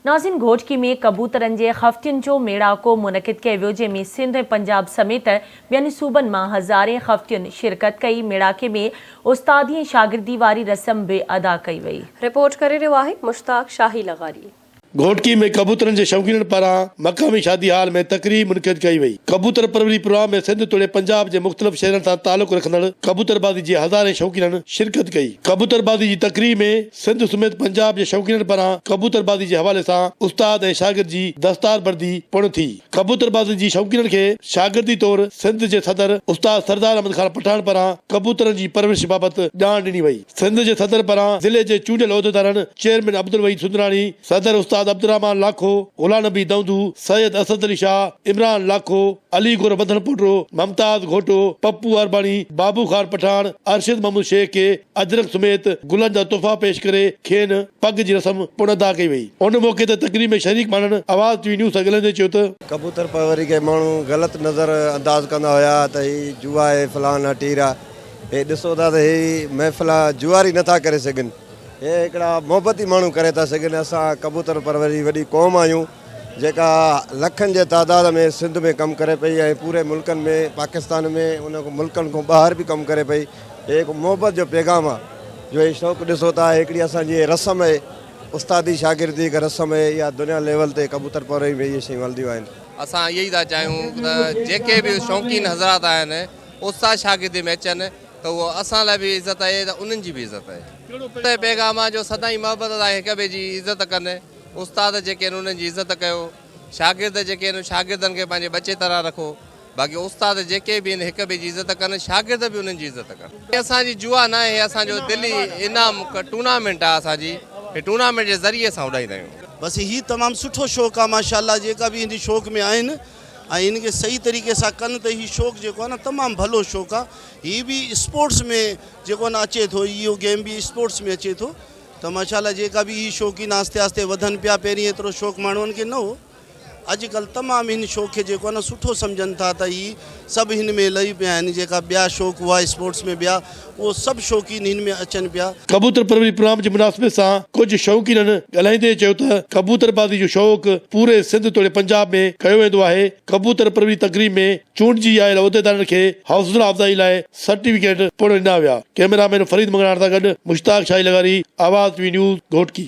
ناظرين گهوٽڪي ۾ ڪبوترن جي خفتين جو ميڙاڪو منعقد ڪيو ويو جنهن ۾ سنڌ ۽ پنجاب سميت ٻين صوبن مان هزارين خفتين شرڪت ڪئي ميڙاڪي ۾ استادي ۽ شاگردي واري رسم به ادا ڪئي وئي. رپورٽ ڪري رهيو آهي مشتاق شاهي لغاري. گهوٽڪي ۾ ڪبوترن جي شوقينن پاران مقامي شادي هال ۾ تقريب منعقد ڪئي وئي. ڪبوتر پروري پروگرام ۾ سنڌ توڙي پنجاب جي مختلف شهرن سان تعلق رکندڙ ڪبوتر بازي جي هزارين شوقينن شرڪت ڪئي. ڪبوتر بازي جي تقريب ۾ سنڌ سميت پنجاب جي شوقينن پاران ڪبوتر بازي جي حوالي سان استاد ۽ شاگرد جي دستار بردي پڻ ٿي. ڪبوتر بازي جي شوقينن کي شاگردي طور سنڌ جي صدر استاد سردار احمد خان پٺاڻ پاران ڪبوترن جي پرورش بابت ڄاڻ ڏني وئي. سنڌ جي صدر پاران ضلعي جي چونڊيل عهديدارن چيئرمين عبدالوحيد سندراڻي، صدر استاد عبدالرحمان لاکو، غلام نبي دئوندو، سيد اسد علي شاهه، عمران لاکو، علي گور وڌڻ پوٽو، ممتاز گهوٽو، پپو ارباڻي، بابو خان پٺاڻ، ارشد محمود شيخ کي اجرڪ سميت گلن جا تحفا پيش ڪري کين پڳ جي رسم پڻ ادا ڪئي وئي. ان موقعي تي تقريب ۾ شريڪ ماڻهن آواز ٽي وي نيوز سان ڳالهائيندي چيو ته. ڪبوتر پروري کي ماڻهو غلط نظر انداز ڪندا هيا ته هي جوا آهي فلان آ ٽير آ. هي ڏسو ٿا ته هي محفل جواري نه ٿا ڪري سگهن هي هڪڙا محبتي ماڻهو ڪري ٿا سگهن اسان ڪبوتر پروري وڏي قوم آهيون جيڪا لکن جي تعداد ۾ سنڌ ۾ ڪم ڪري پئي ۽ پوري ملڪن ۾ پاڪستان ۾ ان ملڪن کان ٻاهر به ڪم ڪري پئي هي هڪ محبت جو پيغام آهي جو هي شوق ڏسو ٿا هڪڙي اسان جي رسم آهي استادي شاگردي هڪ رسم آهي اها دنيا ليول تي ڪبوتر پروري ۾ اهي شيون هلنديون آهن. اسان اهي ئي ٿا چاهيون ته جيڪي به شوقين حضرات آهن استاد شاگردي ۾ اچن ته اهو اسان لاء به عزت آهي ته انهن جي به عزت آهي. اهو پيغام آهي جو سدائين محبت سان هڪ ٻئي جي عزت ڪن، استاد جيڪي آهن انهن جي عزت ڪيو، شاگرد جيڪي آهن شاگردن کي پنهنجي ٻچي طرح رکو، باقي استاد جيڪي به آهن هڪ ٻئي جي عزت ڪن، شاگرد به انهن جي عزت ڪن. هي اسان جي جوا ناهي هي اسان جو دلي انعام ٽورنامينٽ آهي اسان جي هي ٽورنامينٽ جي ذريعي اسان اڏائيندا آهيون. بس هي تمام سٺو شوق آهي ماشاءالله جيڪا به هن شوق ۾ آهن ۽ ان کي صحيح طريقي سان ڪن ته هي شوق جيڪو آهي نه تمام ڀلو شوق آهي هي به اسپورٽس ۾ جيڪو آهي نه اچي ٿو اهو گيم به اسپورٽس ۾ اچي ٿو ته ماشاء الله جيڪا به هي شوقين آهستي آهستي وڌن پيا پهرين ايترو شوق ماڻهن کي نه هو اڄ ڪلهه تمام هن شوق کي جيڪو آهي نه سٺو سمجهن ٿا ته هي سڀ هن ۾ لهي پيا آهن جيڪا ٻيا شوق هئا اسپورٽس ۾ ٻيا اهو سڀ شوقين هن ۾ اچن پيا. ڪبوتر پروري پروگرام جي مناسبت سان ڪجهه شوقينن ڳالهائيندي چيو ته ڪبوتر بازي جو شوق پوري سنڌ توڙي پنجاب ۾ ڪيو ويندو آهي، ڪبوتر پروري تقريب ۾ چونڊجي آيل عهديدارن کي حوصلا افزائي لاء سرٽيفڪيٽ پڻ ڏنا ويا. ڪئميرا مين فريد مڱڻهار سان گڏ مشتاق شاهي لغاري، آواز ٽي وي نيوز، گهوٽڪي.